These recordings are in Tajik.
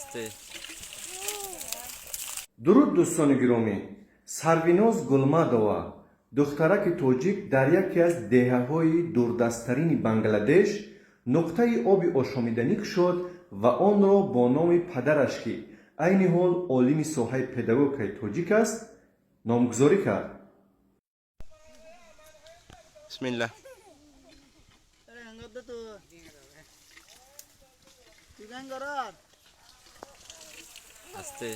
Асте. Дуруд, дӯстони гиромӣ! Сарвиноз Гулмадова, духтараки тоҷик, дар яке аз деҳаҳои дурдасттарини Бангладеш нуқтаи оби ошомиданӣ кушод ва онро бо номи падараш, ки айни ҳол олими соҳаи педагогикаи тоҷик аст, номгузорӣ кард. Бисмилла. তো তুই Асте.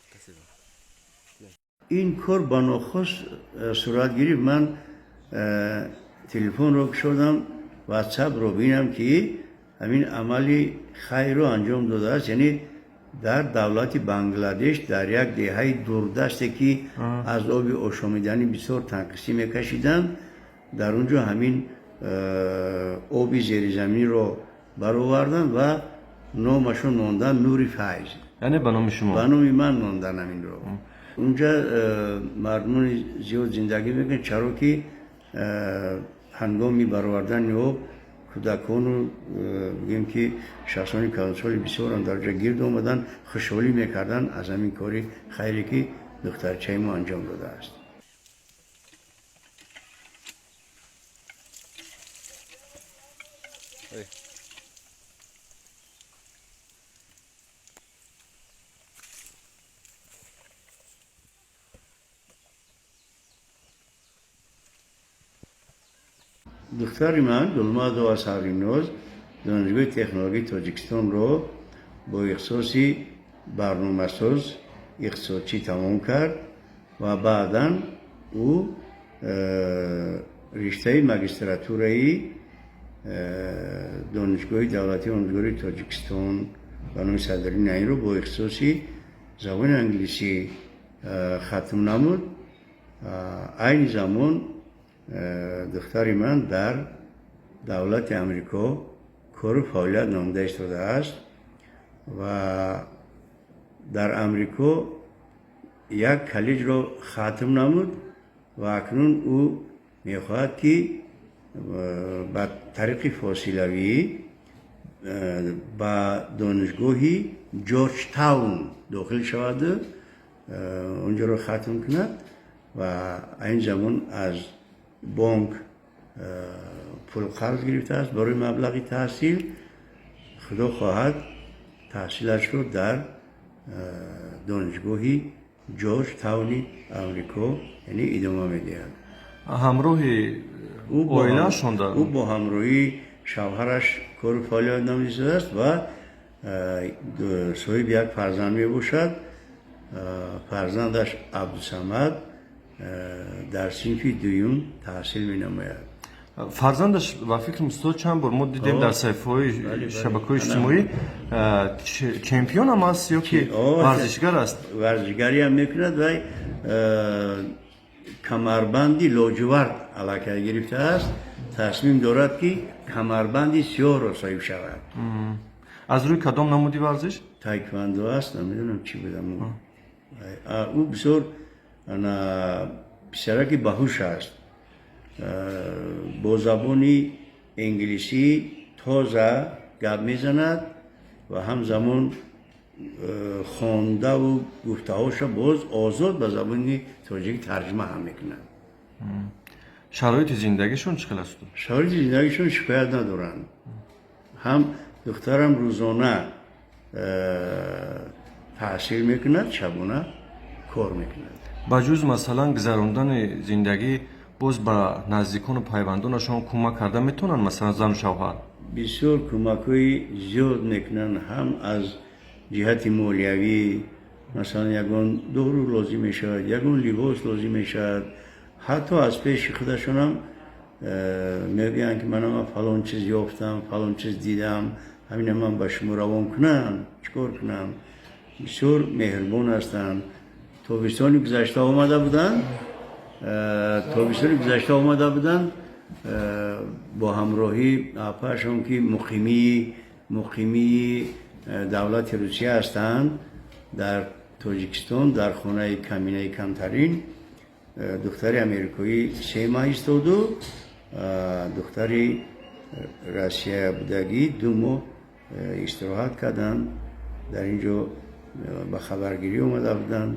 Спасибо. Ин кор ба нохост сурат гирифт. Ман телефонро кушодам, ватсапро бинам, ки ҳамин амали хайрро анҷом додааст, яъне дар давлати Бангладеш, дар як деҳаи дурдасте, ки аз оби ошомиданӣ бисёр танқисӣ мекашиданд, дар он ҷо ҳамин оби зеризаминиро бароварданд ва номашро монданд Нури Файз. Яъне ба номи шумо? Ба номи ман мондан ҳаминро. Унҷа мардумони зиёд зиндагӣ мекунанд, чаро ки ҳангоми баровардани об кӯдакону бигӯем, ки шахсони калонсоли бисёрам дар ҷо гирд омаданд, хушҳолӣ мекарданд аз ҳамин кори хайре, ки духтарчаи мо анҷом додааст. Ой. Духтари ман Гулмадова Сарвиноз Донишгоҳи технологии Тоҷикистонро бо ихтисоси барномасоз, иқтисодчӣ тамом кард ва баъдан ӯ риштаи магистратураи Донишгоҳи давлатии омӯзгории Тоҷикистон ба номи Садриддин Айниро бо ихтисоси забони англисӣ хатм намуд. Айни замон духтари ман дар давлати Амрико кору фаъолият намуда истодааст ва дар Амрико як коллеҷро хатм намуд ва акнун ӯ мехоҳад, ки ба тариқи фосилавӣ ба донишгоҳи Ҷорҷтаун дохил шаваду онҷоро хатм кунад ва айни замон аз бонк пул қарз гирифтааст барои маблағи таҳсил. Худо хоҳад, таҳсилашро дар донишгоҳи Ҷорҷ Тауни Амрико, яъне, идома медиҳад. Ҳамроҳи оилаашон дар Ӯ бо ҳамроҳии шавҳараш кору фаъолият намудааст ва соҳиби як фарзанд мебошад. Фарзандаш Абдусамад дар синфи дуюм таҳсил менамояд. Фарзандаш, ба фикри устод, чанд бор мо дидем дар саҳифаҳои шабакаҳои иҷтимоӣ, чемпионам аст ё ки варзишгар аст? Варзишгариам мекунад вай, камарбанди лоҷувард аллакай гирифтааст, тасмим дорад, ки камарбанди сиёҳро соҳиб шавад. Аз рӯи кадом намуди варзиш? Таэквондо аст, намедонам чӣ будам. Ӯ бисёр писараки баҳуш аст, бо забони инглисӣ тоза гап мезанад ва ҳамзамон хондаву гуфтаҳоша боз озод ба забони тоҷикӣ тарҷума ҳам мекунад. Шароити зиндагишон чӣ хел аст? Шароити зиндагишон шикоят надоранд. Ҳам духтарам рӯзона таҳсил мекунад, шабона кор мекунад. Ба ҷуз, масалан, гузарондани зиндагӣ, боз ба наздикону пайвандонашон кӯмак карда метавонанд, масалан, зану шавҳар? Бисёр кӯмакҳои зиёд мекунанд, ҳам аз ҷиҳати молиявӣ, масалан, ягон дору лозим мешавад, ягон либос лозим мешавад, ҳатто аз пеши худашонам мегӯянд, ки мана, ман фалон чиз ёфтам, фалон чиз дидам, ҳамина ман ба шумо равон кунам, чӣ кор кунам? Бисёр меҳрубон ҳастанд. Тобистони гузашта омада буданд, тобистони гузашта омада буданд. Бо ҳамроҳӣ апаашон, ки муқимии давлати Русия ҳастанд, дар Тоҷикистон дар хонаи каминаи камтарин духтари америкоӣ 3 моҳ истоду духтари Россия будагӣ 2 моҳ истироҳат карданд. Дар ин ҷо ба хабаргирӣ омада буданд.